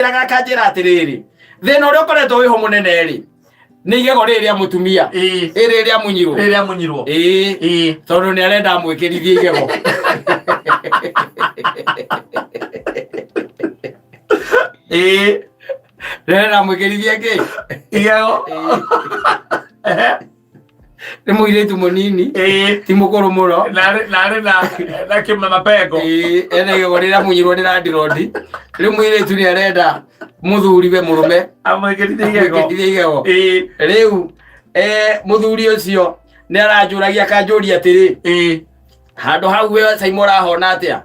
Anjĩraga akanjĩra atĩrĩrĩ, thĩna ũrĩa ũkoretwo wĩho mũnene rĩ, nĩ igego rĩrĩ rĩa mũtumia. Rĩrĩ rĩa munyirwo. Rĩrĩa munyirwo. Ĩĩ. Tondũ nĩ arenda amwĩkĩrithie igego. Nĩ arenda amwĩkĩrithie kĩ? Igego. Nĩ mũirĩtu mũnini. Ti mũkũrũ mũno. Narĩ narĩ na na kĩma mapengo. Ĩĩ, ena igego rĩrĩa munyirwo nĩ landirondi. Rĩu mũirĩtu nĩ arenda mũthuriwe mũrũme Amwĩkĩrithie igego. amwĩkĩrithie igego. Rĩu mũthuri ũcio nĩ aranjũragia akanjũria atĩrĩ, handũ hau we Saimo ũrahona atĩa?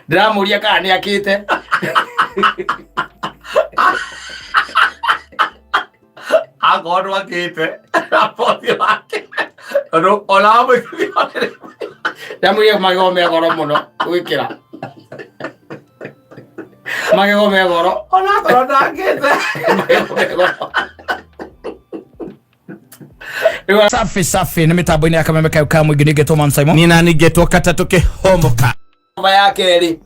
Ndĩramũria kana nĩ akĩte. Akorwo ndwakĩte bothi wake. Tondũ ona wamwĩkĩrithia Ndamũria magego me goro mũno gwĩkĩra. Magego me goro. Ona akorwo ndakĩte. Magego me goro. Safi safi nĩ mĩtambo-inĩ ya kameme kayo ka mũingĩ nĩngetwo Man Simon. Nina ningetwo katatũ kĩhomoka. Namba ya kerĩ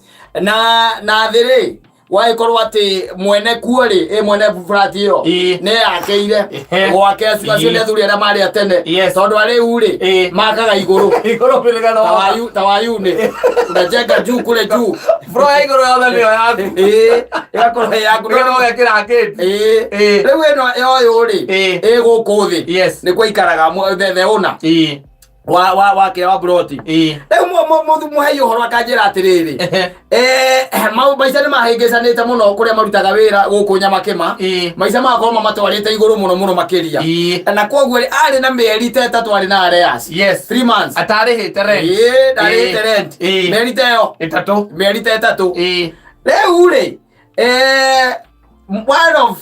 na thĩ rĩ, wagĩkorwo atĩ mwene kuo rĩ, ĩ mwene flat ĩyo nĩ yakĩire gwake acio acio nĩ athuri arĩa marĩ a tene. Tondũ arĩu rĩ, makaga igũrũ. Igũrũ bĩrĩga no. Tawayu tawayuni unajenga juu kule juu. Floor ya igũrũ yothe nĩyo yaku. Ĩĩ, ĩgakorwo ĩ yaku. Nĩgetha ũgekĩra gate. Ĩĩ. Rĩu ĩno yoyũ rĩ, ĩ gũkũ thĩ. Nĩkuo aikaraga the owner wa kĩrĩa wa broti. Rĩu mũhei ũhoro akanjĩra atĩrĩrĩ, maica nĩ mahĩngĩcanĩte mũno kũrĩa marutaga wĩra gũkũ Nyamakĩma. Maica magakorwo mamatwarĩte igũrũ mũno mũno makĩria. Na koguo rĩ, arĩ na mĩeri ta 3 arĩ na arrears. 3 months. Atarĩhĩte rent. Ĩĩ, ndarĩhĩte rent. Mĩeri ta ĩyo. 3. Mĩeri ta 3. Rĩu rĩ, one of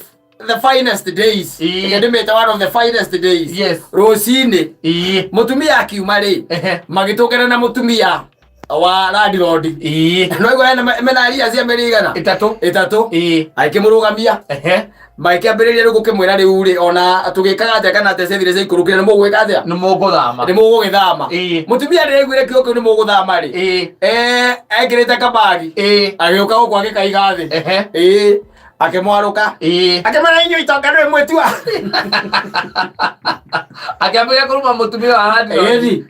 the finest days. Reke ndĩmĩte one of the finest days. Rũcinĩ. Mũtumia akiuma rĩ, magĩtũngana na mũtumia wa landlord. No igua ena mena aria cia mĩeri igana? 3. 3. Agĩkĩmũrũgamia. Magĩkĩambĩrĩria rĩu gũkĩmwĩra rĩu rĩ, ona tũgĩkaga atĩa kana atĩa ciathire ciaikũrũkire, nĩ mũgwĩka atĩa? Nĩ mũgũthama. Nĩ mũgũgĩthama. Mũtumia rĩrĩa aiguire kiugo kĩu nĩ mũgũthama rĩ, ekĩrĩte kabagi. Agĩũka gũkũ agĩkaiga thĩ. Akĩmwarũka. Akĩmwĩra inyuĩ itonga nĩ mwĩtua. Akĩambĩrĩria kũruma mũtumia wa landlord. Ĩni.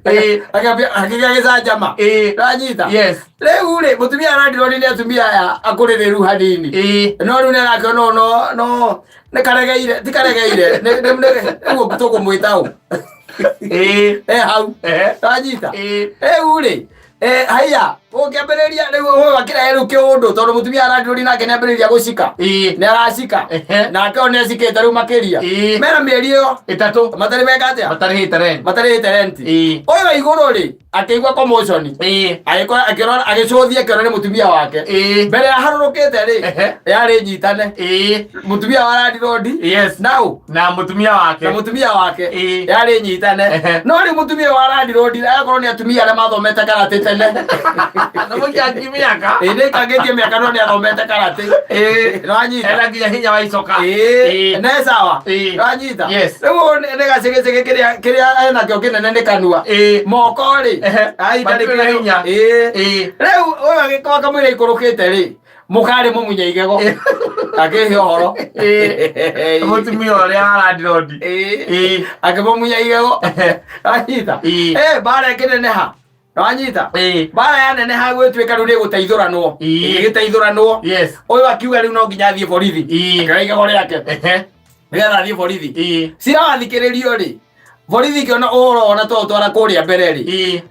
Akĩambia akĩgĩa gĩcanjama. Ũranyita? Yes. Rĩu rĩ, mũtumia wa landlord nĩ atumia aya akũrĩrĩru hanini. No rĩu nĩ arakĩona no no no nĩ karegeire, ti karegeire. Nĩ nĩ nĩ ũguo tũkũmwĩta ũ. Hau. Ũranyita? Rĩu rĩ, haiya, ũngĩambĩrĩria rĩu ũyũ akĩrehe rĩu kĩũndũ tondũ mũtumia wa landlord nake nĩ ambĩrĩria gũcika. Nĩ aracika. Nake o nĩ acikĩte rĩu makĩria. Mena mĩeri ĩyo 3. Matarĩ meka atĩa? Matarĩhĩte rent. Matarĩhĩte rent. Ũyũ wa igũrũ rĩ, akĩigua commotion. Agĩkora akĩrora agĩcũthia akĩona nĩ mũtumia wake. Mbere ya harũrũkĩte rĩ, yarĩ nyitane. Mũtumia wa landlord. Now. Na mũtumia wake. Na mũtumia wake. Yarĩ nyitane. No rĩu mũtumia wa landlord agakorwo nĩ atumia arĩa mathomete karate tene. Na mũikangi mĩaka. Ĩĩ, nĩ aikangĩtie mĩaka no nĩ athomete karate. Nĩwanyita? Ena nginya hinya wa icoka. Nĩ sawa. Nĩwanyita? Rĩu nĩ gacĩgĩcĩgĩ kĩrĩa enakĩo kĩnene nĩ kanua. Moko rĩ, ai, ndarĩ Matirĩ na kĩndũ. hinya. Rĩu ũyũ agĩkorwo akamwĩra ikũrũkĩte rĩ, mũkarĩ mũmunye igego. Akĩhe ũhoro. Mũtumia ũrĩa wa landlord. Akĩmũmunya igego. Anyita. Mbara ĩkĩneneha. Wanyita? Mbara yaneneha gwĩtuĩka rĩu nĩ gũteithũranwo. Ĩgĩteithũranwo. Ũyũ akiuga rĩu no nginya athiĩ borithi. Akĩoya igego rĩake. Nĩgetha athiĩ borithi. Cira wathikĩrĩrio rĩ, borithi ikĩona ũhoro ona to twara kũrĩa mbere rĩ.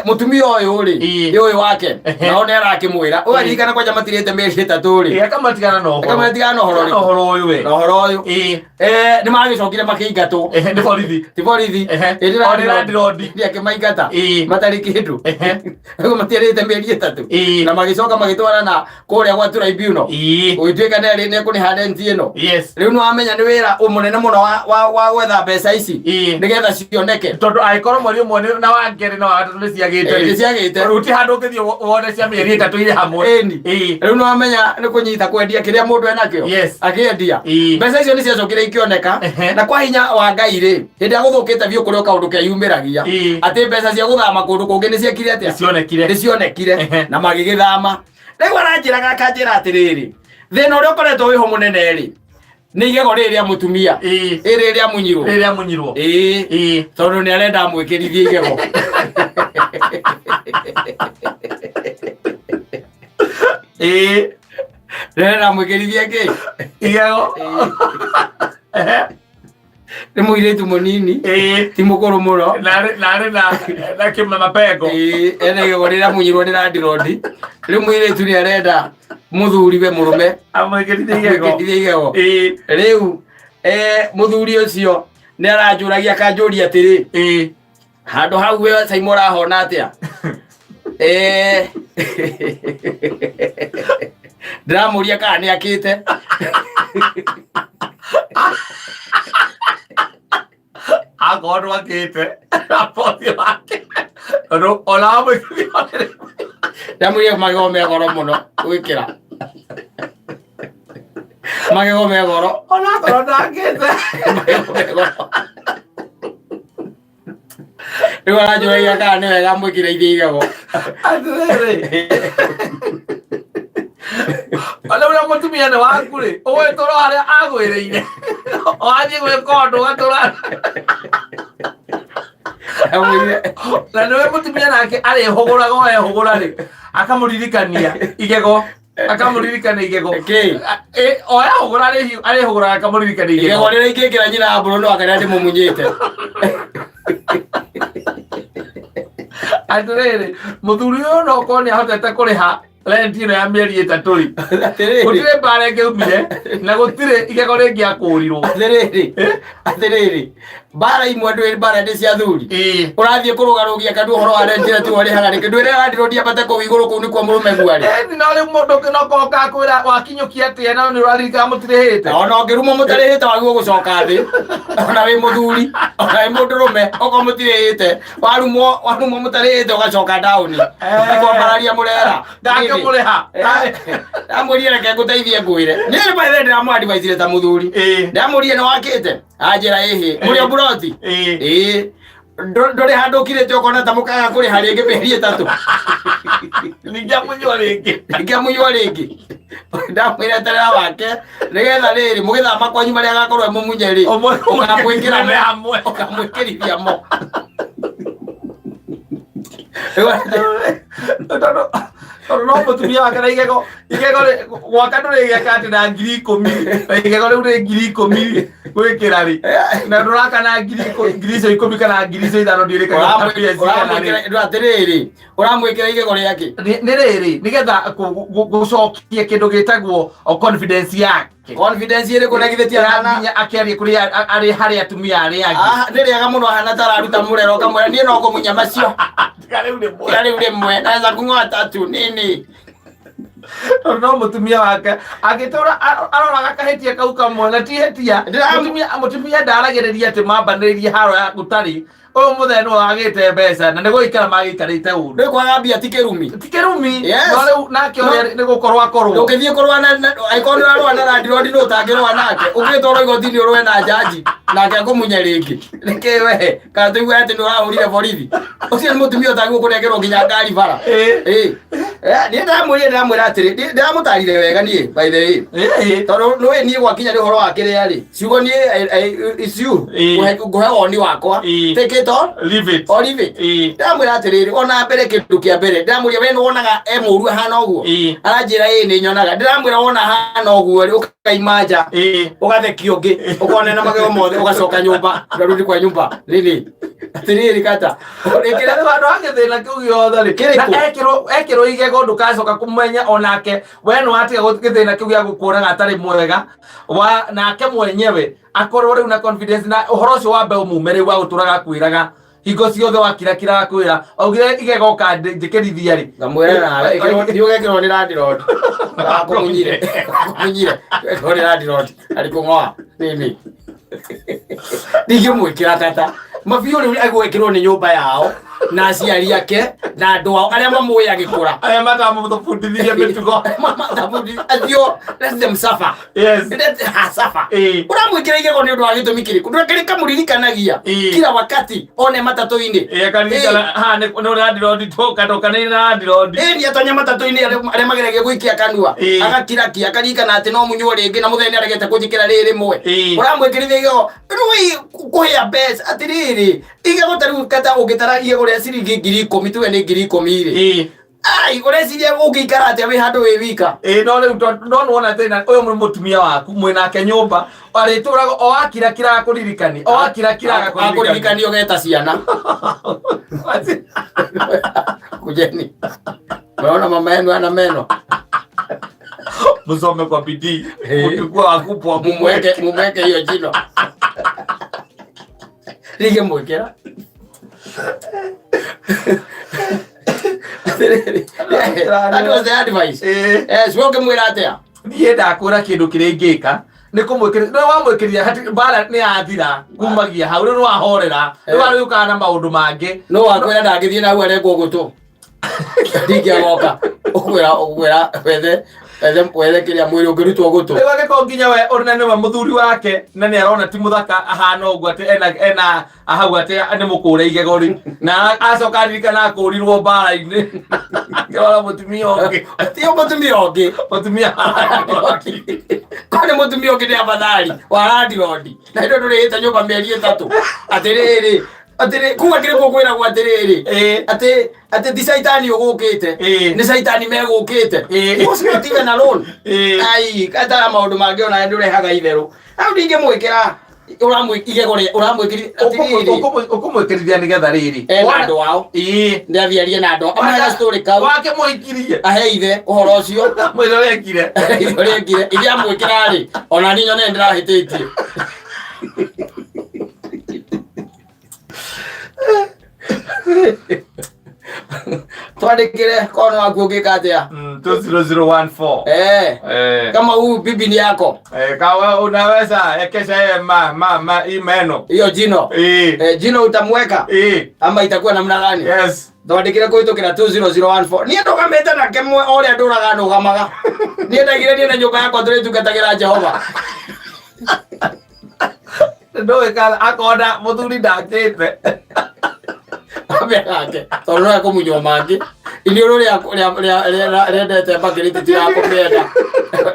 Mũtumia ũyũ rĩ, nĩ ũyũ wake. Nao nĩ arakĩmwĩra. Ũyũ aririkana kwanja matirĩte mĩeri 3 rĩ. Akamatigana na ũhoro. Akamatigana na ũhoro rĩ. Na ũhoro ũyũ we. Na ũhoro ũyũ. Nĩ magĩcokire makĩingatwo. Nĩ borithi. Ti borithi. Ĩĩ, nĩ O nĩ landlord. Nĩ akĩmaingata. Matarĩ kĩndũ. Rĩu matiarĩte mĩeri 3. Na magĩcoka magĩtwarana kũrĩa gwa tribunal. Gũgĩtuĩka nĩ nĩ ekũrĩha rent ĩno. Rĩu nĩ wamenya nĩ wĩra mũnene mũno wa gwetha mbeca ici. Nĩgetha Nĩgetha cioneke. Tondũ angĩkorwo mweri ũmwe na wa kerĩ na wa gatatũ nĩ ciagĩte Ĩ, nĩ ciagĩte. Rĩu ti handũ ũngĩthiĩ wone cia mĩeri 3 irĩ hamwe. Ĩni. Ĩ. Rĩu nĩwamenya nĩ kũnyita kwendia kĩrĩa mũndũ enakĩo. Yes. Akĩendia. Ĩ. Mbeca icio nĩ ciacokire ikĩoneka. Na kwa hinya wa Ngai rĩ, hĩndĩ ĩrĩa gũthũkĩte biũ kũrĩ o kaũndũ keyumĩragia. Ĩ. Atĩ mbeca cia gũthama kũndũ kũngĩ nĩ ciekire atĩa? Nĩcionekire. Nĩ cionekire. Na magĩgĩthama. Rĩu aranjĩraga akanjĩra atĩrĩrĩ, thĩna ũrĩa ũkoretwo wĩho mũnene rĩ, nĩ igego rĩrĩ rĩa mũtumia. Ĩ. Rĩrĩ rĩa munyirwo. Rĩrĩ rĩa munyirwo. Ĩ. Ĩ. Tondũ nĩ arenda amwĩkĩrithie igego. Ĩ. Nĩ arenda amwĩkĩrithie kĩ? Igego. Nĩ mũirĩtu mũnini. Ĩ. Ti mũkũrũ mũno. Narĩ na kĩmamapengo. Ĩ, ena igego rĩrĩa munyirwo nĩ landirondi. Rĩu mũirĩtu nĩ arenda mũthuriwe mũrũme Amwĩkĩrithie igego. amwĩkĩrithie igego. Ĩ. Rĩu mũthuri ũcio nĩ aranjũragia akanjũria atĩrĩ, Ĩ. handũ hau we Saimo ũrahona atĩa? Ndĩramũria kana nĩ akĩte. Akorwo ndwakĩte bothi wake tondũ ona wamwĩkĩrithia. Ndamũria magego me goro mũno gwĩkĩra. Magego me goro. Ona akorwo ndakĩte. Magego me goro. Rĩu aranjũragia kana nĩ wega mwĩkĩre ithie igego. Atĩrĩrĩ, ona ũrĩa mũtumia nĩ waku rĩ, ũgwĩtũra harĩa agwĩrĩire, wathiĩ gwĩka ũndũ ũgatũra. Ndamwĩrire Na nĩwe mũtumia nake arĩhũgũraga o ehũgũra rĩ, akamũririkania igego, akamũririkania igego. Kĩ? O ehũgũra arĩhũgũraga akamũririkania igego igego. rĩrĩa ingĩkĩra nyina wa mbũrũ no akarĩa ndĩmũmunyĩte. Atĩrĩrĩ, mũthuri ũyũ no korwo nĩ ahotete kũrĩha rent ĩno ya mĩeri 3 rĩ, Atĩrĩrĩ. gũtirĩ mbara ĩngĩumire na gũtirĩ igego rĩngĩ akũrirwo. Atĩrĩrĩ, atĩrĩrĩ, mbara imwe ndũĩ mbara nĩ cia thuri. Ĩ. Ũrathiĩ kũrũgarũgia kanua ũhoro wa rent ĩrĩa tiwe ũrĩhaga nĩkĩ? Ndwĩre landlord ambate kũu igũrũ kũu nĩkuo mũrũme guarĩ. Ĩni no rĩu mũndũ ũngĩ no korwo kakwĩra wakinyũkia atĩa no nĩ ũraririkana mũtirĩhĩte. Ona ũngĩrumwo mũtarĩhĩte wagĩrĩirwo gũcoka thĩ. Ona wĩ mũthuri, ona wĩ mũndũrũme, okorwo mũtirĩhĩte, warumwo mũtarĩhĩte ũgacoka down. Kwambararia mũrera. Ndangĩmũrĩha. Ndamwĩrire reke ngũteithie ngwĩre. Niĩ nĩ by the way ndĩramũ-advise ta mũthuri. Ĩ. Ndamũrire nĩ wakĩte? Anjĩra ĩhĩ. Mũrĩ o mburoti? Ĩ. Ĩ. Ndũrĩ handũ ũkirĩte ũkona ta mũkaga kũrĩha rĩngĩ mĩeri 3. Ningĩ amũnyua rĩngĩ. Ningĩ amũnyua rĩngĩ. Ndamwĩra eterera wake nĩgetha rĩrĩ mũgĩthama kwanyu marĩa agakorwo e mũmunye rĩ, ũkamwĩkĩra Ũmwe hamwe. ũkamwĩkĩrithia mo. Tondũ no mũtumia wake na igego, igego rĩ, gwaka ndũrĩgĩaka atĩ na 10,000, na igego rĩu rĩ 10,000 gwĩkĩra rĩ, na ndũraka na 10,000 kana 5,000 ndiririkanaga mbia cigana rĩ. Atĩrĩrĩ, ũramwĩkĩra igego rĩake. Nĩ rĩrĩ, nĩgetha gũcokia kĩndũ gĩtagwo confidence yake. Confidence ĩrĩkũ na githĩ ti ahana? Nginya akĩaria kũrĩ arĩ harĩ atumia arĩa angĩ. Aha, nĩ rĩega mũno ahana ta araruta mũrero ũkamwĩra niĩ no ngũmunya macio. Tiga rĩu rĩmwe. Tiga rĩu rĩmwe, naweza kung'oa tatu nini. Tondũ no mũtumia wake angĩtũra aroraga kahĩtia kau kamwe na ti hĩtia. Mũtumia ndaragĩrĩria atĩ mambanĩrĩrie haro ya gũtarĩ. Ũyũ mũthee nĩwe wagĩte mbeca na nĩ gũikara magĩikarĩte ũru. Rĩu kwaga mbia ti kĩrumi. Ti kĩrumi. Yes. No rĩu nake ũrĩa nĩ gũkorwo akorwo. Ndũngĩthiĩ kũrũa na angĩkorwo nĩ ũrarũa na landlord nĩ ũtangĩrũa nake. Ũngĩtwarwo igoti-inĩ ũrũe na jaji nake akũmunye rĩngĩ. Nĩkĩ we? Kana tũigue atĩ nĩ ũrahũrire borithi. Ũcio nĩ mũtumia ũtagĩrĩirwo kũnengerwo nginya ngari bara. Ĩ. Ĩ. Niĩ ndamwĩrire ndĩramwĩra atĩrĩ, ndĩramũtarire wega niĩ by the way. Ĩ. Tondũ nĩũĩ niĩ gwakinya nĩ ũhoro wa kĩrĩa rĩ, ciugo niĩ it's you. Ĩ. Ngũhe woni wakwa. Ĩ. Take it or Leave it. or leave it. Ĩ. Ndĩramwĩra atĩrĩrĩ, ona mbere kĩndũ kĩa mbere, ndĩramũria we nĩwonaga e mũũru ahana ũguo? Ĩ. Aranjĩra ĩ nĩ nyonaga. Ndĩramwĩra wona ahana ũguo rĩ, ũkaima nja. Ĩ. Ũgathekio ũngĩ, ũkona na magego mothe, ũgacoka nyũmba, ũkarudi kwa nyumba. Nini? Atĩrĩrĩ kata. Ũrĩkĩra Rĩu handũ ha gĩthĩna kĩu gĩothe rĩ, Kĩrĩkũ? na ekĩrwo igego ndũkacoka kũmenya onake we nĩ watiga gĩthĩna kĩu gĩa gũkuonaga atarĩ mwega wa nake mwenyewe akorwo rĩu na confidence na ũhoro ũcio wambe ũmume rĩu wa gũtũraga akwĩraga hingo ciothe wakirakira akwĩra augire igego njĩkĩrithia rĩ. Ngamwĩra nawe, thiĩ ũgekĩrwo nĩ landlord. Akũmunyire. Akũmunyire. Ũgekĩrwo nĩ landlord. Arĩ kũng'oa. Nini. Ndingĩmwĩkĩra kata. Mabiũ rĩu egwĩkĩrwo nĩ nyũmba yao na aciari ake na andũ ao arĩa mamũĩ agĩkũra. Arĩa matamũbundithirie mĩtugo. Acio, let them suffer. Yes. Let her suffer. Ũramwĩkĩra igego nĩ ũndũ wa gĩtũmi kĩrĩkũ? Ndũrekere kamũririkanagia kila wakati one matatũ-inĩ. Akaririkana haha nĩ nĩ landlord tũkatũkanĩire na landlord. Ĩni atonya matatũ-inĩ arĩa mageragia gũikia kanua agakirakia akaririkana atĩ no munywo rĩngĩ na mũthenya nĩaregete kũnjĩkĩra rĩrĩ rĩmwe. Ũramwĩkĩrithia igego rĩu kũhĩa mbeca atĩrĩrĩ, igego ta rĩu kata ũngĩtara igego rĩa ciringi 10,000, tuge nĩ 10,000 rĩ, ai, ũreciria ũngĩikara atĩa wĩ handũ wĩ wika? Ĩĩ, no rĩu no nĩwona thĩna ũyũ nĩ mũtumia waku mwĩ nake nyũmba, arĩtũraga o akira kira akũririkani, o akira kira agakũririkani. Akũririkani ũgeta ciana. Kujeni. Unaona mama yenu ana meno. Msome kwa bidii. Mkikuwa wakubwa mumweke, mumweke hiyo jino. Rige mwekera. That was the advice. Yes, wewe ũngĩmwĩra atĩa? Niĩ ndakwĩra kĩndũ kĩrĩa ingĩka nĩ kũmwĩkĩrĩria, no wamwĩkĩrĩria hati mbara nĩ yathira kumagia hau, rĩu nĩ wahorera, rĩu arĩũkaga na maũndũ mangĩ. No wakwĩra ndangĩthiĩ na hau arengwo gũtũ. Ndingĩagoka. Ũkwĩra ũkwĩra wethe wethe wethe kĩrĩa mwĩrĩ ũngĩrutwo gũtũ. Rĩu angĩkorwo nginya we ũrĩ na nĩwe mũthuri wake na nĩ arona ti mũthaka ahana ũguo atĩ ena ena ahau atĩ nĩ mũkũre igego rĩ, na acoka aririkana akũrirwo mbara-inĩ akĩrora mũtumia ũngĩ. Ti mũtumia ũngĩ. Mũtumia wa landlord. Ko nĩ mũtumia ũngĩ nĩ afadhali wa landlord. Na hĩndĩ ĩyo ndũrĩhĩte nyũmba mĩeri 3. Atĩrĩrĩ, atĩrĩ kuga kĩrĩkũ kwĩragwo atĩrĩrĩ, atĩ atĩ ti caitani ũgũkĩte, nĩ caitani megũkĩte. He was not even alone. Ai, kata maũndũ mangĩ ona ndũrehaga itherũ. Hau ndingĩmwĩkĩra ũramwĩ igego rĩa ũramwĩkĩri atĩrĩrĩ. Ũkũmwĩkĩrithia nĩgetha rĩrĩ. Ena andũ ao. Nĩ athiĩ arie na andũ ao. Amũhe gastory kau. Wake mũikirie. Ahe ithe ũhoro ũcio. Mwĩre ũrĩa ekire. Ithe ũrĩa ekire. Ithe amwĩkĩra rĩ, ona niĩ nyone nĩndĩrahĩtĩtie. Twandĩkĩre kono waku ũngĩka atĩa? 20014. Kama huyu bibi ni yako. Kama unaweza ekesha yeye ma ma ma hii meno. Hiyo jino. Jino utamweka? Ama itakuwa namna gani? Yes. Twandĩkĩre kũhĩtũkĩra 20014. Niĩ ndũgamĩte nake mwe o ũrĩa ndũraga nũgamaga. Niĩ ndaigire niĩ na nyũmba yakwa tũrĩtungatagĩra Jehova. Ndũĩ kana akona mũthuri ndakĩte. Ambe nake tondũ no ekũmunywo mangĩ. Iniũrũ rĩendete mbakĩrĩ titirakũmĩenda.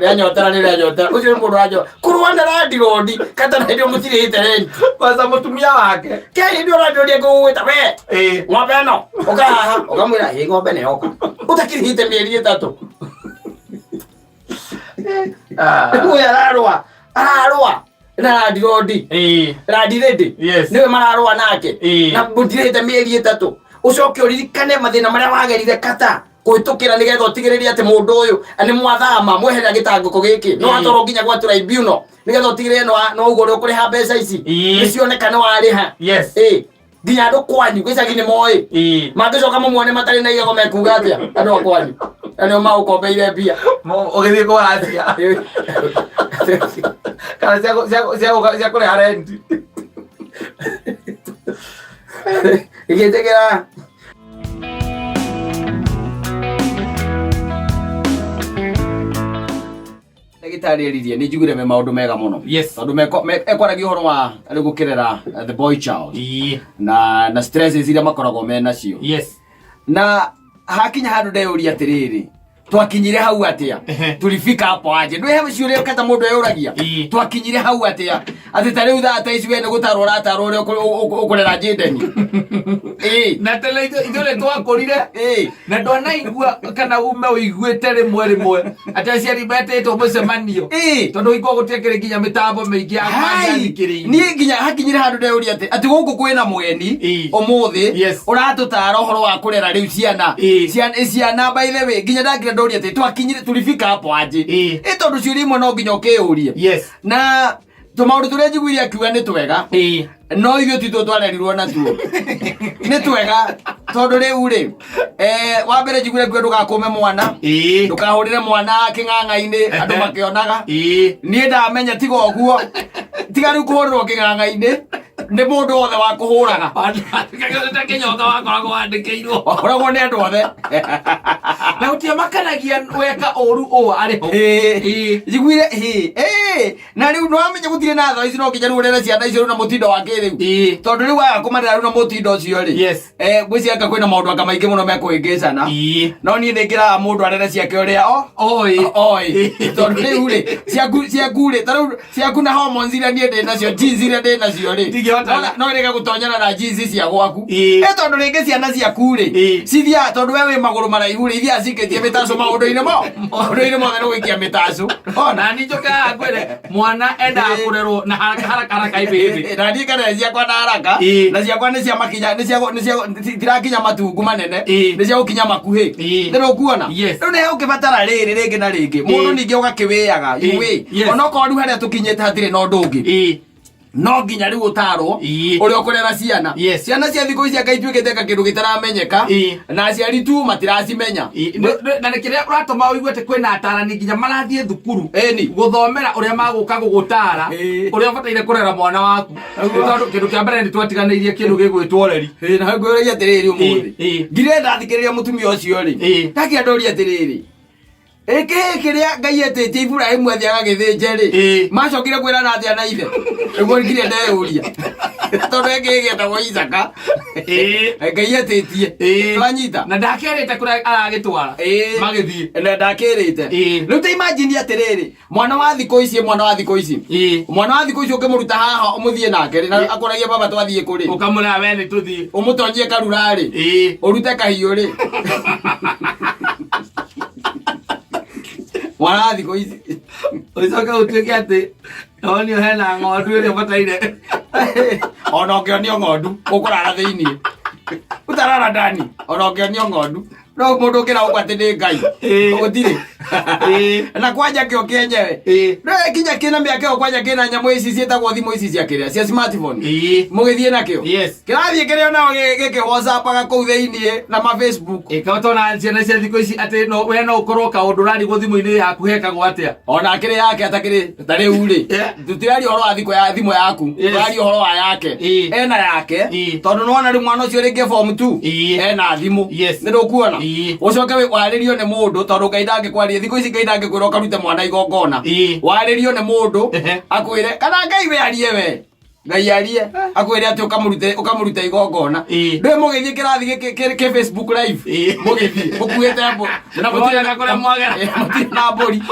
Rĩanyotera nĩ rĩanyotera. Ũcio nĩ mũndũ wanjo. Kũrũa na landlord kata na hĩndĩ ĩyo mũtirĩhĩte rent. Kwanza mũtumia wake. Ke hĩndĩ ĩyo landlord ekũgũgwĩta we. Ng'ombe ĩno ũka haha ũkamwĩra ĩ ng'ombe nĩ yoka. Ũtakĩrĩhĩte mĩeri 3. Ũyũ ararũa ararũa na landlord. Landlady. Yes. Nĩwe mararũa nake. Na mũtirĩhĩte mĩeri 3. Ũcoke ũririkane mathĩna marĩa wagerire kata kũhĩtũkĩra nĩgetha ũtigĩrĩre atĩ mũndũ ũyũ nĩ mwathama mweherera gĩtangĩko gĩkĩ. No atwarwo nginya gwa tribunal nĩgetha ũtigĩrĩre no ũguo ũrĩa ũkũrĩha mbeca ici. Nĩcioneka nĩ warĩha. Yes. Nginya andũ kwanyu gĩcagi nĩ moĩ. Mangĩcoka mamwone matarĩ na igego mekuga atĩa andũ a kwanyu? Na nĩo magũkombeire mbia. Ũgĩthiĩ kũracia. Kana cia kũrĩha rent. Igĩtĩkĩra. Ndagĩtarĩ eririe nĩ njiguire me maũndũ mega mũno. Yes. Tondũ ekwaragia ũhoro wa rĩu gũkĩrera the boy child. Na stresses iria makoragwo me nacio. Yes. Na hakinya handũ ndeyũria atĩrĩrĩ, twakinyire hau atĩa? Tulifika hapo aje? Ndwĩ he ciũria kata mũndũ eyũragia. Twakinyire hau atĩa? Atĩ ta rĩu thaa ta ici we nĩ gũtarwo ũratarwo ũrĩa ũkũrera Jayden. Na tene ithuĩ nĩ twakũrire. Na ndwanaigua kana ume ũiguĩte rĩmwe rĩmwe atĩ aciari metĩtwo mũcemanio. Tondũ hingo gũtiakĩrĩ nginya mĩtambo mĩingĩ ya Hai! Niĩ nginya hakinyire handũ ndeyũria atĩ gũkũ kwĩna mũgeni ũmũthĩ ũratũtara ũhoro wa kũrera rĩu ciana. Ciana by the way, nginya ndakira ndoria atĩ twakinyire tulifika hapo aje. Tondũ ciũria imwe no nginya ũkĩyũrie. Yes. Na tũmaũndũ tũrĩa njiguire akiuga nĩ twega. No ithuĩ titũ twarerirwo natuo. Nĩ twega tondũ rĩu rĩ, wa mbere njiguire akiuga ndũgakũme mwana. Ndũkahũrĩre mwana kĩng'ang'a-inĩ andũ makĩonaga. Niĩ ndamenya tiga ũguo. Tiga rĩu kũhũrĩrwo kĩng'ang'a-inĩ. Nĩ mũndũ wothe wa kũhũraga. Ta kĩnyonga wakoragwo wandĩkĩirwo. Wahũragwo nĩ andũ othe. Na gũtiamakanagia weka ũru ũũ arĩ ho. Ĩĩ. Njiguire ĩĩ ĩĩ na rĩu nĩwamenya gũtirĩ na tho ici no nginya rĩu ũrere ciana icio rĩu na mũtindo wa kĩrĩu. Tondũ rĩu waga kũmarera rĩu na mũtindo ũcio rĩ. Eh, ngwĩciria anga kwĩna maũndũ anga maingĩ mũno mekũhĩngĩcana. No niĩ nĩ ngĩraga mũndũ arere ciake ũrĩa o Oĩ. oĩ. Tondũ rĩu rĩ ciaku ciaku rĩ ta rĩu ciaku na hormones iria niĩ ndĩ nacio, genes iria ndĩ nacio rĩ, Ndingĩhota. no irege gũtonyana na genes cia gwaku. Ĩĩ. Ĩ tondũ rĩngĩ ciana ciaku rĩ, cithiaga tondũ we wĩ magũrũ maraihu rĩ, ithiaga cikĩtie mĩtacũ maũndũ-inĩ mo maũndũ-inĩ mothe nĩ gũikia mĩtacũ. Ona. Na niĩ njũkaga ngwĩre mwana endaga kũrerwo na haraka haraka haraka hivi hivi. Na niĩ kana ciakwa na haraka na ciakwa nĩ cia makinya nĩ cia nĩ cia itirakinya matungu manene, nĩ cia gũkinya makuhĩ. Nĩ ũkuona? Yes. Rĩu nĩ ũkĩbatara rĩrĩ rĩngĩ na rĩngĩ mũndũ ningĩ ũgakĩwĩaga you Onokorwo rĩu harĩa tũkinyĩte hatirĩ na ũndũ ũngĩ, no nginya rĩu ũtarwo ũrĩa ũkũrera ciana. Ciana cia thikũ ici anga ituĩkĩte ka kĩndũ gĩtaramenyeka, na aciari tu matiracimenya. Na nĩ kĩrĩa ũratũma ũigue atĩ kwĩna atarani nginya marathiĩ thukuru Ĩni. Gũthomera ũrĩa magũka gũgũtara ũrĩa ũbataire kũrera mwana waku. Nĩ tondũ kĩndũ kĩa mbere nĩ twatiganĩirie kĩndũ gĩgwĩtwo ũreri. Ĩĩ, na ngwĩragia atĩrĩrĩ ũmũthĩ ngire ndathikĩrĩria mũtumia ũcio rĩ, ndakĩenda ndoria atĩrĩrĩ, ĩ kĩhĩ kĩrĩa Ngai etĩtie Iburahimu athiĩ agagĩthĩnje rĩ, macokire kwĩrana atĩa na ithe? Nĩguo ngire ndeyũria, tondũ he kĩhĩ gĩetagwo Isaka Ngai etĩtie. Wanyita? Na ndakerĩte kũrĩa aragĩtwara. Magĩthiĩ. Na ndakĩrĩte. Rĩu ta imagine atĩrĩrĩ, mwana wa thikũ ici, mwana wa thikũ ici, mwana wa thikũ ici ũkĩmũruta haha ũmũthiĩ nake rĩ, na akũragia baba twathiĩ kũ rĩ, Ũkamũra we nĩ tũthiĩ. Ũmũtonyie karura rĩ, ũrute kahiũ rĩ, mwana wa thikũ ici. Ũcoke ũtuĩke atĩ nonio hena ng'ondu ĩrĩa ũbataire. Ona ũngĩonio ng'ondu ũkũrara thĩiniĩ, ũtarara ndani, ona ũngĩonio ng'ondu no mũndũ ũngĩra ũguo atĩ nĩ Ngai, gũtirĩ. Na kwanja kĩo kĩenyewe no kinya kĩna mĩaka ĩyo, kwanja kĩna nyamũ ici ciĩtagwo thimũ ici cia kĩrĩa cia smartphone, mũgĩthiĩ nakĩo, kĩrathiĩ kĩrĩ onao gĩkĩ whatsappaga kũu thĩiniĩ na ma Facebook. Ĩka tona ciana cia thikũ ici atĩ no we no ũkorwo kaũndũ ũrarigwo thimũ-inĩ yaku hekagwo atĩa. Ona akĩrĩ yake atakĩrĩ ta rĩu rĩ, tũtiraria ũhoro wa thikũ ya thimũ yaku, tũraria ũhoro wa yake. Ena yake, tondũ nĩwona rĩu mwana ũcio rĩngĩ form 2 ena thimũ. Nĩ ndũkuona? Ũcoke warĩrio nĩ mũndũ, tondũ Ngai ndangĩkwaria thikũ ici, Ngai ndangĩkwĩra ũkarute mwana igongona. Warĩrio nĩ mũndũ akwĩre kana Ngai we arie, we Ngai arie akwĩre atĩ ũkamũrute ũkamũruta igongona. Ndũĩ mũgĩthiĩ kĩrathi gĩkĩ kĩ Facebook live, mũgĩthiĩ mũkuĩte mbũ na mũtirĩ Mũrona kũrĩa mwagera. Mũtirĩ na mbũri.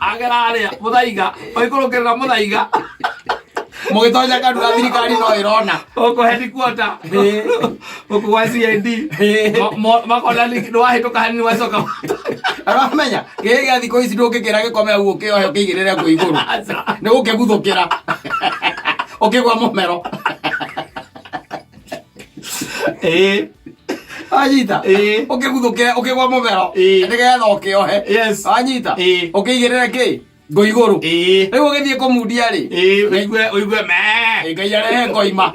Agera harĩa mũthaiga ũikũrũkĩrĩra mũthaiga. Mũgĩtonya kanua thirikari no ĩrona. Gũkũ headquarter, gũkũ gwa CID, makona nĩ wahĩtũka hanini wacoka. Aramenya gĩkĩ gĩa thikũ ici ndũngĩkĩra gĩkome hau ũkĩohe ũkĩigĩrĩre ngũ igũrũ, nĩ gũkĩguthũkĩra ũkĩgwa mũmero. Wanyita? Ũkĩguthũkĩre ũkĩgwa mũmero, nĩgetha ũkĩohe. Wanyita? Ũkĩigĩrĩre kĩ ngũ igũrũ. Rĩu ũgĩthiĩ kũmundia rĩ, Ũigue ũigue mee. Ngai arehe ngoima.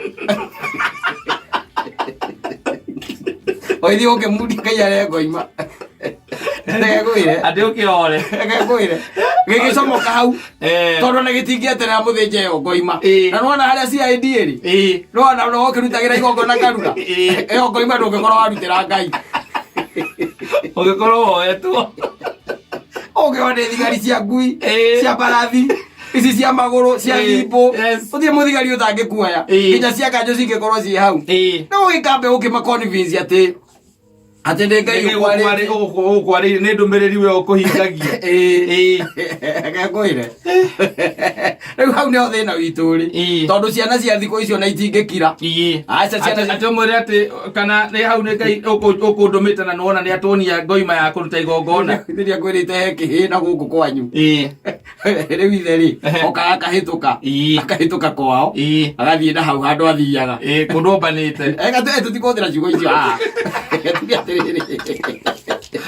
Ũgĩthiĩ gũkĩmundia, Ngai arehe ngoima. Reke ngwĩre. Atĩ ũkĩore. Reke ngwĩre, gĩgĩcomoka hau, tondũ na gĩtingĩeterera mũthĩnje ĩyo ngoima. Na nĩwona harĩa CID ĩrĩ, nĩwona no ũkĩrutagĩra igongona karura, ĩyo ngoima ndũngĩkorwo warutĩra Ngai. Ũgĩkorwo woetwo. Ũngĩona nĩ thigari cia ngui, cia mbarathi ici cia magũrũ cia thimbũ, ũthiĩ mũthigari ũtangĩkuoya, nginya cia kanjũ cingĩkorwo ciĩ hau, no ũgĩkambe ũkĩma convince atĩ atĩ nĩ Ngai ũkwarĩtie. Ũgũkwarĩire nĩ ndũmĩrĩri we ũkũhingagia. Reke ngwĩre, rĩu hau nĩho thĩna witũ ũrĩ, tondũ ciana cia thikũ icio na itingĩkira. Aca, ciana Atĩ ũmwĩre atĩ kana nĩ hau nĩ Ngai ũkũndũmĩte na nĩwona nĩ atwonia ngoima ya kũruta igongona. Rĩrĩa ngwĩrĩte he kĩhĩ na gũkũ kwanyu, rĩu ithe rĩ, okaga akahĩtũka, akahĩtũka kwao, agathiĩ na hau handũ athiaga. Kũndũ ombanĩte. Tũtikũhũthĩra ciugo icio haha. Tuge atĩrĩrĩ,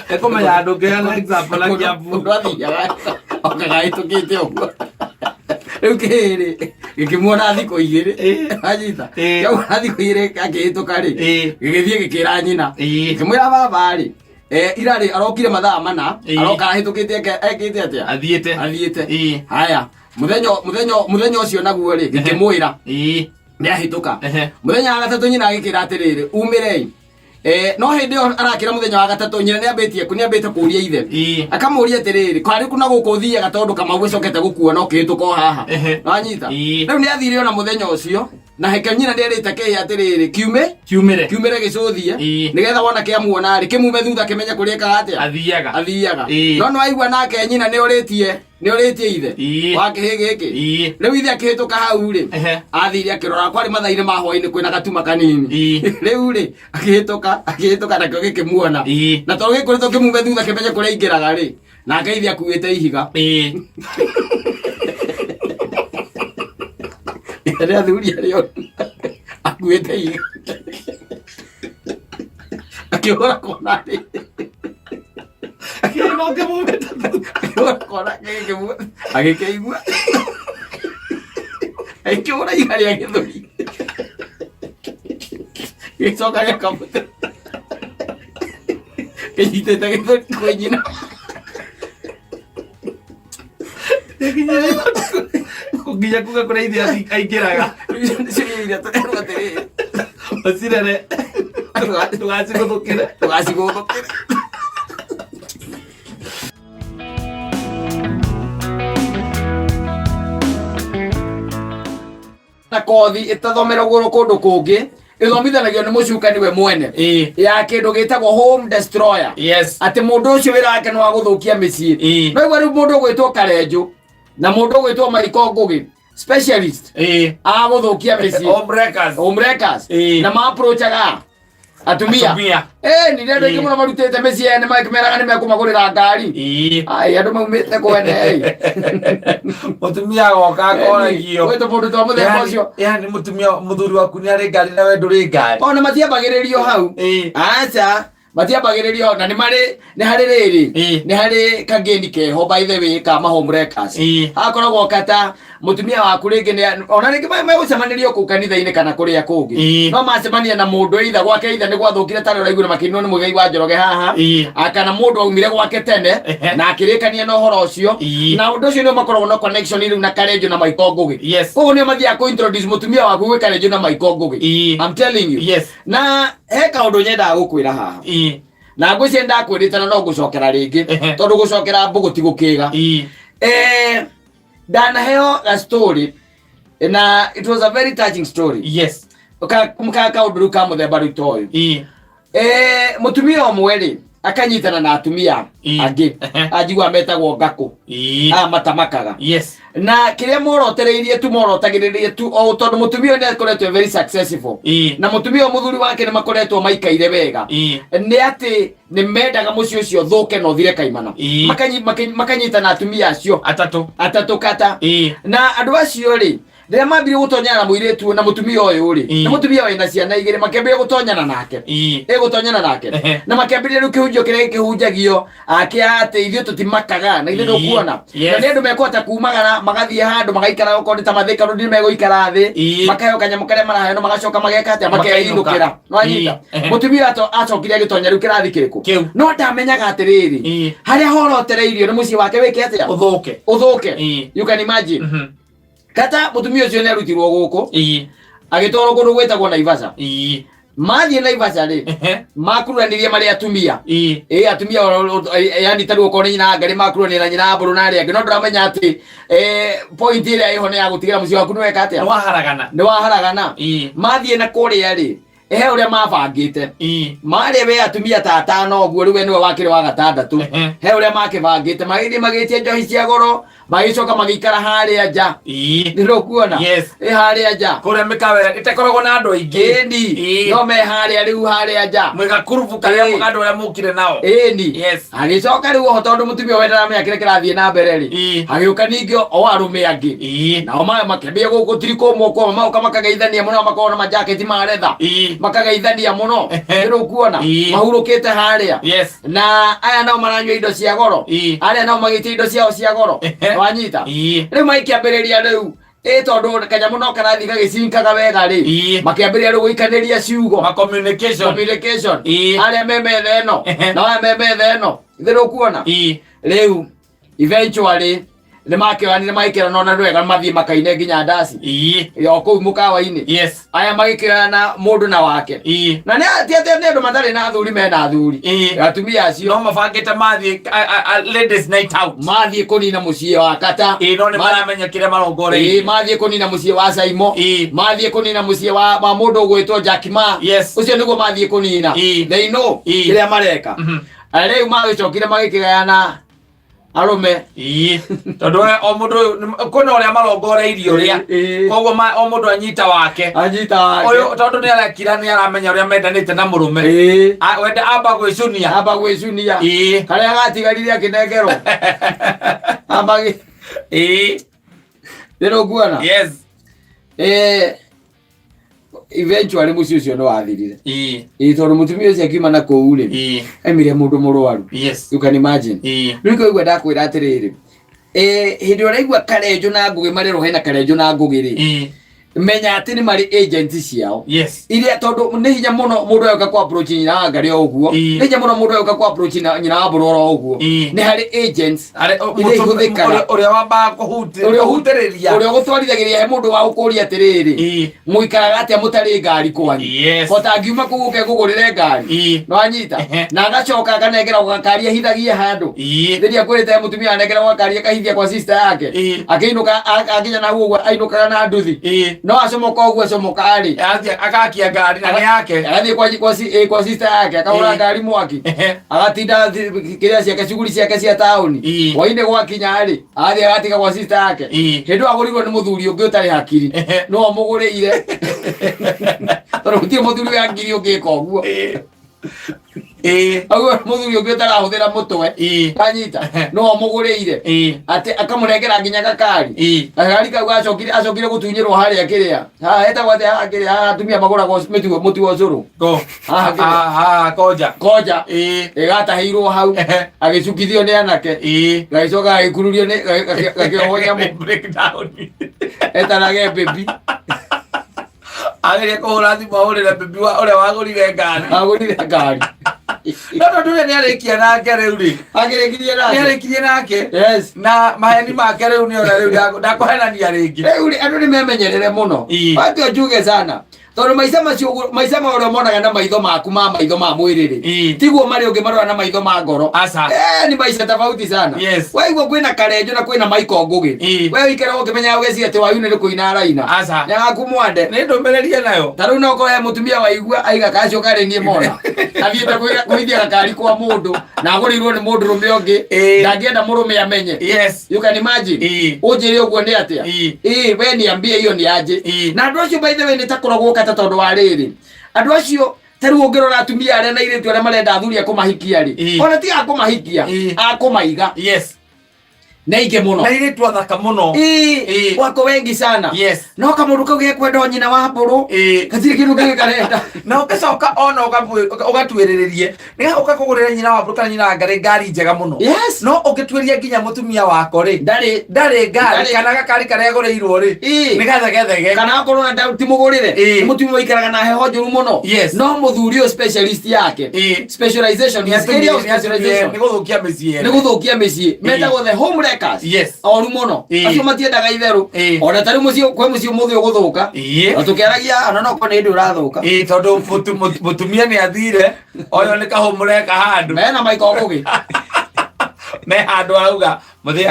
Ekũmenya andũ ngĩheana example na Kiambu. Kũndũ athiaga okaga ahĩtũkĩte ũguo, rĩu kĩhĩ rĩ gĩkĩmuona thikũ 2. Anyita? Kĩamuona thikũ 2 akĩhĩtũka rĩ, gĩgĩthiĩ gĩkĩra nyina, gĩkĩmwĩra baba rĩ, ira rĩ arokire mathaa 4, aroka ahĩtũkĩte ekĩte atĩa? Athiĩte. Athiĩte. Haya. Mũthenya mũthenya mũthenya ũcio naguo rĩ, gĩkĩmwĩra nĩ ahĩtũka. Mũthenya wa gatatũ nyina agĩkĩra atĩrĩrĩ, umĩrei. No hĩndĩ ĩyo arakĩra mũthenya wa gatatũ, nyina nĩambĩtie nĩambĩte kũria ithe, akamũria atĩrĩrĩ, kwarĩ kuna gũkũ ũthiaga tondũ Kamau ĩcokete gũkuona ũkĩhĩtũka o haha. Wanyita? Rĩu nĩ athire ona mũthenya ũcio, na heke nyina nĩ erĩte kĩhĩ atĩrĩrĩ, kiume kiumĩre kiumĩre gĩcũthie, nĩgetha wona kĩamuona rĩ, kĩmume thutha kĩmenye kũrĩa ĩkaga atĩa, athiaga. Athiaga. No nĩ waigua nake nyina nĩ ũrĩtie nĩ ũrĩtie ithe wa kĩhĩ gĩkĩ. Rĩu ithe akĩhĩtũka hau rĩ, athire akĩrora kwarĩ mathaa-inĩ ma hwaĩ-inĩ, kwĩna gatuma kanini. Rĩu rĩ, akĩhĩtũka akĩhĩtũka, nakĩo gĩkĩmuona, na tondũ gĩkũrĩtwo kĩmume thutha kĩmenye kũrĩa aingĩraga rĩ, nake ithe akuĩte ihiga. Rĩa athuri arĩa oru, akuĩte ihiga akĩhũra kona rĩ, Akĩona ũkĩmumĩte thutha. Akĩhũra kona agĩkĩigua agĩkĩhũra ihiga rĩa gĩthũri, gĩcoka gĩkamũte kĩnyitĩte gĩthũri kwĩ nyina. Nginya kuga kũrĩa ithe aingĩraga. Nĩcio iria tũrerwo atĩrĩrĩ, ũcirere ndũgacigũthũkĩre. Ndũgacigũthũkĩre. Na kothi ĩtathomeragwo kũndũ kũngĩ, ĩthomithanagio nĩ mũcukani we mwene, ya kĩndũ gĩtagwo home destroyer, atĩ mũndũ ũcio wĩra wake nĩ wa gũthũkia mĩciĩ. No igua rĩu mũndũ ũgwĩtwo Karenjũ na mũndũ ũgwĩtwo Maiko Ngũgĩ, specialist a gũthũkia mĩciĩ. Homewreckers. Homewreckers. Na ma-approachaga atumia. Atumia. Nĩ andũ aingĩ mũno marutĩte mĩciĩ ene makĩmeraga nĩ mekũmagũrĩra ngari. Ai, andũ maumĩte kwene ĩ. Mũtumia agoka akoragio. Gwĩtwo mũndũ twa mũthemba ũcio. Yani mũtumia, mũthuri waku nĩ arĩ ngari na we ndũrĩ ngari. Ona matiambagĩrĩrio hau. Aca, matiambagĩrĩrio hau, na nĩ marĩ nĩ harĩ rĩrĩ, nĩ harĩ kageni keho, by the way, ka ma homewreckers. Hakoragwo kata mũtumia waku rĩngĩ ona rĩngĩ megũcemanĩrio kũu kanitha-inĩ kana kũrĩa kũngĩ. No macemania na mũndũ either gwake either nĩ gwathũkire, tarĩ ũraiguire makĩinwo nĩ Mũigai wa Njoroge haha, kana mũndũ aumire gwake tene na akĩrĩkania na ũhoro ũcio. Na ũndũ ũcio nĩo makoragwo na connection rĩu na Karenjo na Maiko Ngũgĩ. Koguo nĩo mathiaga kũ introduce mũtumia waku gwĩ Karenjo na Maiko Ngũgĩ. I'm telling you. Na he kaũndũ nyendaga gũkwĩra haha, na ngwĩciria ndakwĩrĩte na no ngũcokera rĩngĩ, tondũ gũcokera mbũgũ ti gũkĩga. Ndanaheo a story na it was a very touching story. Ka kaũndũ rĩu ka mũthemba rĩu ta ũyũ. Mũtumia ũmwe rĩ, akanyitana na atumia angĩ, anjigua metagwo ngakũ, aya matamakaga. Na kĩrĩa morotereirie tu, morotagĩrĩrie tu o tondũ mũtumia ũyũ nĩ akoretwo very successful, na mũtumia ũyũ mũthuri wake nĩ makoretwo maikaire wega, nĩ atĩ nĩ mendaga mũciĩ ũcio ũthũke na ũthire kaimana. Makanyitana atumia acio atatũ. Atatũ kata. Na andũ acio rĩ, rĩrĩa mambirie gũtonyana na mũirĩtu na mũtumia ũyũ rĩ, na mũtumia wĩna ciana igĩrĩ, makĩambĩrĩria gũtonyana nake, ĩgũtonyana nake, na makĩambĩrĩria rĩu kĩhunjio kĩrĩa gĩkĩhunjagio akĩa atĩ ithuĩ tũtimakaga na ithuĩ ndũkuona. Na nĩ andũ mekũhota kumagara magathiĩ handũ magaikara, okorwo nĩ ta mathĩka rũndi megũikara thĩ, makaheo kanyamũ karĩa maraheo, na magacoka mageka atĩa? Makainũka. Makeinũkĩra. Nwanyita? Mũtumia acokire agĩtonya rĩu kĩrathi kĩrĩkũ? Kĩu. No ndamenyaga atĩrĩrĩ, harĩa horotereirio nĩ mũciĩ wake wĩke atĩa? Ũthũke. Ũthũke. You can imagine. Kata mũtumia ũcio nĩ arutirwo gũkũ, agĩtwarwo kũndũ gwĩtagwo Naivasha. Mathiĩ Naivasha rĩ, makururanirie marĩ atumia, ĩ atumia yani ta rĩu okorwo nĩ nyina ngarĩ makururania na nyina mbũrũ na arĩa angĩ, no ndũramenya atĩ point ĩrĩa ĩho nĩ ya gũtigĩra mũciĩ waku nĩ weka atĩa? Nĩ waharagana. Nĩ waharagana. Mathiĩ na kũrĩa rĩ, he ũrĩa mabangĩte, marĩ we atumia ta atano ũguo, rĩu we nĩwe wakĩrĩ wa gatandatũ. He ũrĩa makĩbangĩte, magĩthiĩ magĩtia njohi cia goro, magĩcoka magĩikara harĩa nja. Nĩrũkuona? Yes. Ĩ harĩa nja. Kũrĩa mĩkawa ĩrĩa ĩtakoragwo na andũ aingĩ. Ĩni. No me harĩa rĩu harĩa nja. Mwĩgakurubu karĩa andũ arĩa mũkire nao. Ĩni. Agĩcoka rĩu oho, tondũ mũtumia we ndaramenya kĩrĩa kĩrathiĩ na mbere rĩ, agĩũka ningĩ o arũme angĩ. Nao makĩambia gũtirikũmwo kũma, magoka makageithania mũno, makorwo na majaketi ma retha. Makageithania mũno. Nĩrũkuona? Mahurũkĩte harĩa. Na aya nao maranyua indo cia goro, arĩa nao magĩtia indo ciao cia goro. Wanyita? Rĩu magĩkĩambĩrĩria rĩu ĩ tondũ kanyamũ no karathiĩ gagĩcinkaga wega rĩ, makĩambĩrĩria rĩu gũikanĩria ciugo. Ma communication. Communication. Arĩa me metha ĩno na aya me metha ĩno, ithe rũkuona? Rĩu eventually Nĩ makĩoyanire magĩkĩrana ona nĩ wega mathiĩ makaine nginya ndaci o kũu mũkawa-inĩ. Aya magĩkĩoyana mũndũ na wake. Na nĩ ti atĩ nĩ andũ matarĩ na athuri, mena athuri. Atumia acio no mabangĩte mathiĩ ladies night out. Mathiĩ kũnina mũciĩ wa kata. Ĩĩ, no nĩ maramenya kĩrĩa marongoreirie. Mathiĩ kũnina mũciĩ wa Saimo. Mathiĩ kũnina mũciĩ wa mũndũ ũgwĩtwo Jack Ma. Ũcio nĩguo mathiĩ kũnina. They know kĩrĩa mareka. Rĩu magĩcokire magĩkĩgayana arũme. Ĩĩ, tondũ we o mũndũ kwĩna ũrĩa marongoreirie ũrĩa. Koguo o mũndũ anyita wake. Anyita wake. Ũyũ tondũ nĩ arekira, nĩ aramenya ũrĩa mendanĩte na mũrũme. Wenda amba gwĩcunia. Amba gwĩcunia. Karĩa gatigarire akĩnengerwo amba Ndĩrũkuona. Eventually mũciĩ ũcio nĩ wathirire. Ĩĩ, tondũ mũtumia ũcio akiuma na kũu rĩ, aimire mũndũ mũrwaru. You can imagine. Rĩu kũigua ndakwĩra atĩrĩrĩ, hĩndĩ ĩrĩa ũraigua Karenjo na Ngũgĩ marerwo hena Karenjo na Ngũgĩ rĩ, menya atĩ nĩ marĩ agents ciao iria, tondũ nĩ hinya mũno mũndũ agoka ku approach nyina wa Ngarĩ o ũguo. Nĩ hinya mũno mũndũ agoka ku approach nyina wa Mbũrũ oro ũguo. Nĩ harĩ agents iria ihũthĩkaga. Ũrĩa wambaga kũhutĩrĩria. Ũrĩa ũgũtwarithagĩria he mũndũ wa gũkũria atĩrĩrĩ, mũikaraga atĩa mũtarĩ ngari kwanyu? Kota ngiuma kũu ũke ngũgũrĩre ngari. Nĩwanyita? Na agacoka akanengera gakari ahithagie handũ. Rĩrĩa kwĩrĩte mũtumia anengera gakari akahithia kwa sister yake. Akĩinũka akinya na hau ũguo ainũkaga na nduthi. No acomoka ũguo acomoka rĩ, Athiĩ akakia ngari na nĩ yake. Agathiĩ kwa sister yake akahũra ngari mwaki. Agatinda kĩrĩa ciake, cuguri ciake cia taũni. Hwainĩ gwakinya rĩ, agathiĩ agatiga gwa sister yake. Hĩndĩ ĩyo agũrirwo nĩ mũthuri ũngĩ ũtarĩ hakiri. No amũgũrĩire, tondũ gũtirĩ mũthuri wĩ hakiri ũngĩka ũguo. Ũguo mũthuri ũngĩ ũtarahũthĩra mũtwe. Kanyita no amũgũrĩire. Atĩ akamũnengera nginya gakari. Gakari kau gacokire acokire gũtunyĩrwo harĩa kĩrĩa haha hetagwo atĩa, haha kĩrĩa haha atumia magũragwo mĩtugo mũtu wa ũcũrũ. Ko. Haha kĩrĩa. Ah, ah, koja. Koja. Ĩgatahĩirwo hau. Agĩcukithio nĩ anake. Gagĩcoka gagĩkururio nĩ gakĩohwo nyamũ. Breakdown. Etarage baby. Ageria kũhũra thimũ ahũrĩre bibi wa ũrĩa wagũrire ngari. Agũrire ngari. No tondũ ũrĩa nĩarĩkia nake rĩu rĩ. Akĩrĩkirie nake. Nĩarĩkirie nake. Na maheni make rĩu nĩona rĩu ndakũhenania rĩngĩ. Rĩu rĩ, andũ nĩ memenyerere mũno. Watu njuge sana, tondũ maica macio maica ma ũrĩa monaga na maitho maku ma maitho ma mwĩrĩ rĩ, tiguo marĩa ũngĩmarora na maitho ma ngoro. Aca. Ni maica tofauti sana. Waigua kwĩna Karenjo na kwĩna Michael Ngũgĩ, we ũikaraga ũkĩmenyaga, ũgeciria atĩ wayu nĩ kũina araina. Aca. Nĩ agaku mwande. Nĩ ndũmĩrĩri nayo. Ta rĩu no ũkorwo he mũtumia waigua aiga kacio karĩ niĩ mona athiĩte kũhithia gakari kwa mũndũ na agũrĩirwo nĩ mũndũ rũme ũngĩ. Ndangĩenda mũrũme amenye. You can imagine. Ũnjĩre ũguo nĩ atĩa? Ĩĩ, we niambie hiyo nĩ aje? Na andũ acio, by the way, nĩ ta kũrogwo kata, tondũ wa rĩrĩ, andũ acio ta rĩu ũngĩrora atumia arĩa na airĩtu arĩa marenda athuri a kũmahikia rĩ, ona ti a kũmahikia, a kũmaiga, nĩ aingĩ mũno. Na airĩtu athaka mũno. Wako wengi sana. No kamũndũ kau gekwenda o nyina wa mbũrũ. Gatirĩ kĩndũ kĩngĩ karenda. Na ũgĩcoka ona ũgatuĩrĩrĩrie nĩgetha ũkakũgũrĩra nyina wa mbũrũ kana nyina wa ngarĩ ngari njega mũno. No ũngĩtuĩria nginya mũtumia wako rĩ, ndarĩ ndarĩ ngari. Ndarĩ. Kana gakari karĩa agũrĩirwo rĩ, nĩ gathegethege. Kana akorwo na ti mũgũrĩre. Nĩ mũtumia ũikaraga na heho njũru mũno. No mũthuri ũyũ specialist yake, specialization, his area of specialization nĩ gũthũkia mĩciĩ. Nĩ gũthũkia mĩciĩ. Metagwo the home wreckers. Oru mũno. Acio matiendaga itherũ. Ona tarĩu mũciĩ kwĩ mũciĩ ũmũthĩ ũgũthũka. Na tũkĩaragia ona no korwo nĩ hĩndĩ ũrathũka. Ĩĩ, tondũ mũtumia nĩ athire ũyũ nĩ kahũmũreka handũ. Mena Michael Ngũgĩ. Me handũ arauga mũthĩ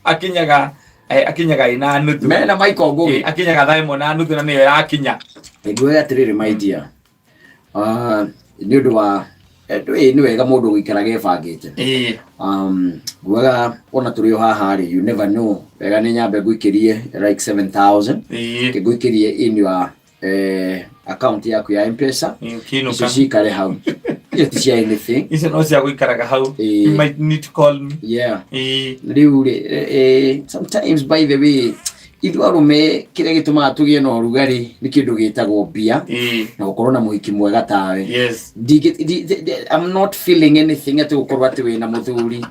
akinyaga ĩna nuthu. Mena Michael Ngũgĩ. Akinyaga thaa 1 na nuthu na nĩyo ĩrakinya. Nguoya atĩrĩrĩ, my dear, nĩ ũndũ wa nĩ wega mũndũ gũikaraga ebangĩte. Nguaga ona tũrĩ o haha rĩ, you never know, wega nĩ nyambe ngũikĩrie like 7000. Ngũikĩrie in your account yaku ya M-Pesa. Ũkĩinũka. Icio cikare hau, icio ti cia anything. Icio no cia gũikaraga hau. You might need to call me. Rĩu rĩ, sometimes, by the way, ithuĩ arũme kĩrĩa gĩtũmaga tũgĩe na ũrugarĩ nĩ kĩndũ gĩtagwo mbia na gũkorwo na mũhiki mwega tawe. I'm not feeling anything atĩ gũkorwo atĩ wĩna mũthuri.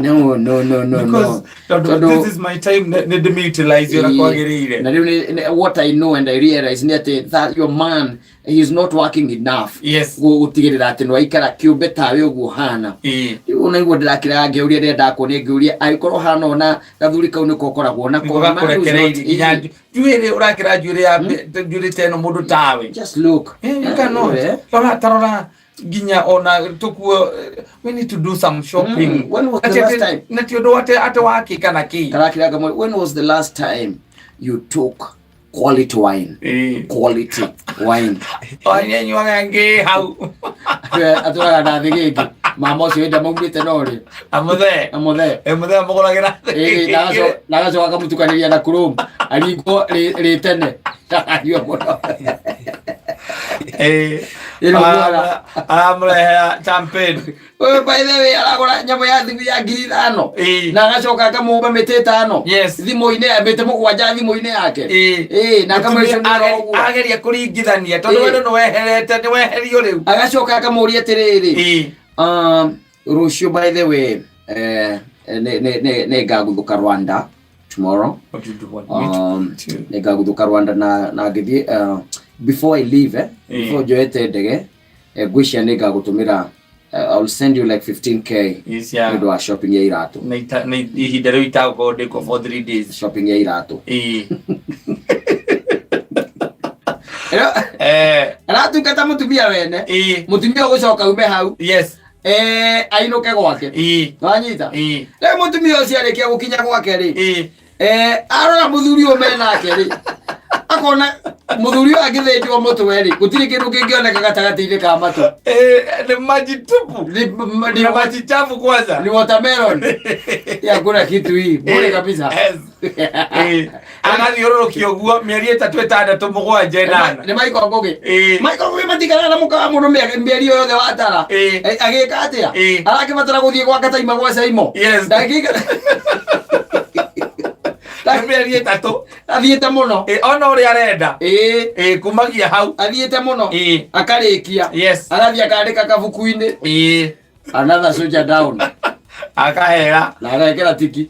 No, no, no, no, Because no. tondũ Tondũ- this is my time, nĩ ndĩmĩ-utilize ũrĩa kwagĩrĩire. Na rĩu what I know and I realize nĩ atĩ that your man, he is not working enough gũtigĩrĩra atĩ nĩwaikara kĩũmbe tawe ũguo hana. Rĩu ũnaigua ndĩrakĩraga ngĩũria rĩrĩa ndakuona ngĩũria angĩkorwo hana ona gathuri kau nĩko ũkoragwo nako. Nĩko Man who is not- gakũrekereirie nginya njuĩrĩ ũrakĩra njuĩrĩ ya njuĩrĩ ta ĩno mũndũ tawe. Just look. You cannot. Rora, tarora nginya ona tukuo, we need to do some shopping. When was the Ati- last ati- time? Na ti ũndũ ate ate waki kana kĩ. Karakĩraga when was the last time you took quality wine? Quality wine. Onyenyuaga ngĩ hau. Atũraga na thĩ gĩngĩ mama ũcio enda maumĩte no rĩ. Amũthee. Amũthee. Mũthee amũgũragĩra. Ĩĩ, na agacoka akamũtukanĩria na chrome aringwo rĩ tene akanyua mũno. Ĩno guoya. Aramũrehera champagne. Ũyũ, by the way, aragũra nyamũ ya thimũ ya 5,000 na agacoka akamũmba mĩtĩ 5 thimũ-inĩ mĩtĩ 7 thimũ-inĩ yake. Ĩĩ, na Mũtumia akamũconia ũguo. Ageria kũringithania tondũ we nĩ weherete nĩ weherio rĩu. Agacoka akamũria atĩrĩrĩ, rũciũ, by the way, nĩ ngaguthũka Rwanda tomorrow. What do you want me to Nĩ ngaguthũka Rwanda na ngĩthiĩ, before I leave, before njoete ndege, ngwĩciria nĩ ngagũtũmĩra, I'll send you like 15K Yes, yeah. nĩ ũndũ wa shopping ya iratũ. Na ihinda rĩu itagũkorwo ndĩkuo for 3 days. Shopping ya iratũ. Aratungata mũtumia wene. Mũtumia ũgũcoka ume hau ainũke gwake. Wanyita? Rĩu mũtumia ũcio arĩkia gũkinya gwake rĩ, arora mũthuri ũyũ menake rĩ, akona mũthuri ũyũ angĩthĩnjwo mũtwe rĩ, gũtirĩ kĩndũ kĩngĩoneka gatagatĩ-inĩ ka matũ. Ni maji tupu. Ni maji chafu kwanza. Ni watermelon ya kuna kitu hii bure kabisa. Yes. Agathiũrũrũkia ũguo mĩeri 3, 6, 7, 8. Nĩ Michael Ngũgĩ. Michael Ngũgĩ matikaraga na mũka wa mũndũ mĩeri ĩyo yothe watara. Agĩka atĩa? Arakĩbatara gũthiĩ gwaka taima gwa Caimo? Yes. Ndangĩikara. Nĩ mĩeri 3. Athiĩte mũno. Ona ũrĩa arenda. Kumagia hau. Athiĩte mũno. Akarĩkia. Agathiĩ akandĩka kabuku-inĩ. Another soldier down. Akahera. Na agekĩra tiki.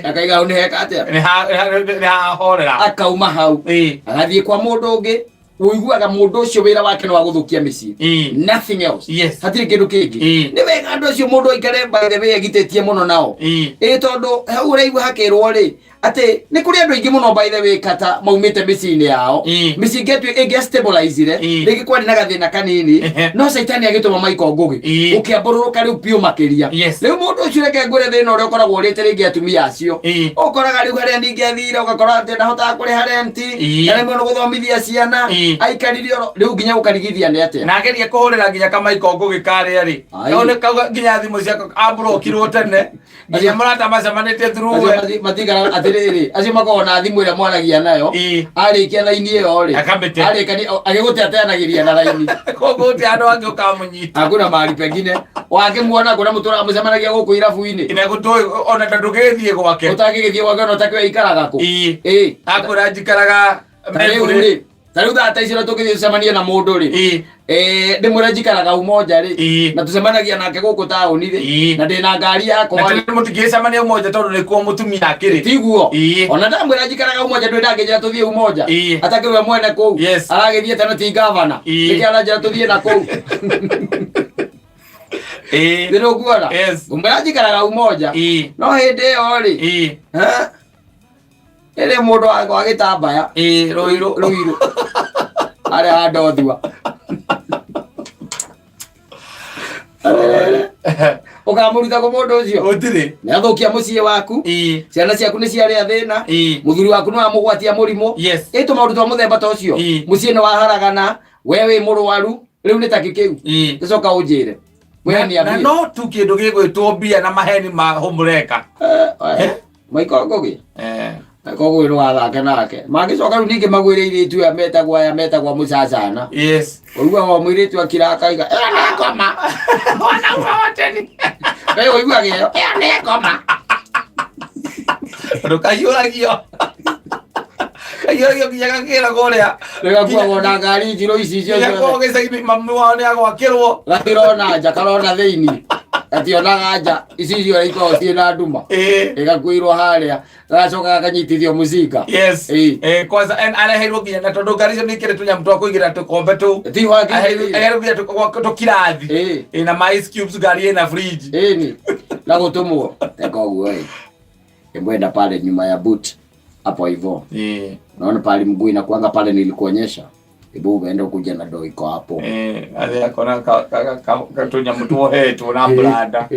Akaiga hau nĩ heka atĩa? Nĩ hahorera. Akauma hau. Agathiĩ kwa mũndũ ũngĩ ũiguaga mũndũ ũcio wĩra wake nĩ wa gũthũkia mĩciĩ. Nothing else. Hatirĩ kĩndũ kĩngĩ. Nĩ wega andũ acio mũndũ aikare, by the way, agitĩtie mũno nao. Ĩ tondũ hau ũraigua hakĩrwo rĩ atĩ nĩ kũrĩ andũ aingĩ mũno, by the way, kata maumĩte mĩciĩ-inĩ yao. Mĩciĩ ĩngĩ stabilize rĩngĩ kwarĩ na gathĩna kanini, no caitani agĩtũma Michael Ngũgĩ ũkĩambũrũrũka rĩu biũ makĩria. Rĩu mũndũ ũcio, reke ngwĩre thĩna ũrĩa ũkoragwo ũrĩte rĩngĩ atumia acio. Ũkoraga rĩu harĩa ningĩ athire ũgakora atĩ ndahotaga kũrĩha renti, aremwo nĩ gũthomithia ciana, aikarire oro rĩu nginya gũkarigithia nĩ atĩa. Na ageria kũhũrĩra nginya kamaiko ngũgĩ karĩa rĩ. Kau nĩ kauga nginya thimũ ciako amburokirwo tene nginya mũrata macemanĩtie through Acio we. Matikaraga atĩrĩrĩ, acio makoragwo na thimũ ĩrĩa mwaragia nayo. Arĩkia raini ĩyo rĩ, Akamĩte. arĩkani agĩgũteateanagĩria na raini. Koguo gũtirĩ handũ hangĩ ũkamũnyita. Hakuna mahali pengine wakĩmuona kũrĩa mũtũraga mũcemanagia gũkũ irabu-inĩ. Na gũtũĩ ona ta ndũgĩthiĩ gwake. Ũtangĩgĩthiĩ gwake ona ũtakĩũĩ aikaraga kũ. Akwĩra njikaraga Ta rĩu rĩ, ta rĩu thaa ta icio tũngĩthiĩ tũcemanie na mũndũ rĩ, ndĩmwĩre njikaraga Umoja rĩ, na tũcemanagia nake gũkũ taũni rĩ, na ndĩna ngari yakwa Na rĩ. tondũ mũtingĩcemania Umoja tondũ nĩkuo mũtumia akĩrĩ. Tiguo? Ona ndamwĩra njikaraga Umoja ndũĩ ndangĩnjĩra tũthiĩ Umoja. Atakĩrĩ we mwene kũu. Aragĩthiĩ tena ti gavana. Nĩkĩo aranjĩra tũthiĩ na kũu. Nĩ ũkuona? Ngũmwĩra njikaraga Umoja. No hĩndĩ ĩyo rĩ, ĩrĩ mũndũ wa gĩtambaya. Rũirũ. Rũirũ. Harĩa handothua. Ũkamũruta kũ mũndũ ũcio? Gũtirĩ. Nĩ athũkia mũciĩ waku. Ciana ciaku nĩ ciarĩa thĩna. Mũthuri waku nĩ wamũgwatia mũrimũ. Ĩ tũmaũndũ twa mũthemba ta ũcio. Mũciĩ nĩ waharagana, we wĩ mũrwaru, rĩu nĩ takĩ kĩu? Gĩcoka ũnjĩre. We Na niambie. no tu kĩndũ gĩgwĩtwo mbia na maheni ma hũmũreka. Michael Ngũgĩ. Michael Ngũgĩ ndũgathake nake. Mangĩcoka rĩu ningĩ magwĩre airĩtu aya metagwo aya metagwo mũcacana. Ũiguaga o mũirĩtu akira akaiga, ĩyo nĩ ngoma. We ũiguaga ĩyo, ĩyo nĩ ngoma. Tondũ kahiũragio. Kahiũragio nginya gakĩragwo ũrĩa. Rĩgakuagwo na ngari njirũ ici icio Nginya ciothe. kwao gĩcagi mami wao nĩ agwakĩrwo. Gatirona nja, karona thĩinĩ. Gationaga nja icicio ikoragwo ciĩ na nduma. Ĩgakuĩrwo harĩa gagacoka gakanyitithio mũcinga. Yes. Kwanza en areheirwo nginya na tondu ngari icio nĩ ikĩrĩ tũnyamũ twa kũigĩrĩra tũkombe tũu. Ti wa kĩrĩ. Aheirwo nginya tũkirathi. Ĩna ma ice cubes, ngari ĩna fridge. Ĩni na gũtũmwo teka ũguo ĩ ĩmwenda pale nyuma ya boot hapo hivyo. Naona pale mguu inakuanga pale nilikuonyesha. Hebu uende ukuja na ndoo iko hapo. Athi akona tũnyamũ tuohetwo na branda.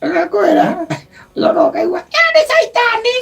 Agakwĩra ũcoka ũkaigua "Ya, nĩ caitani."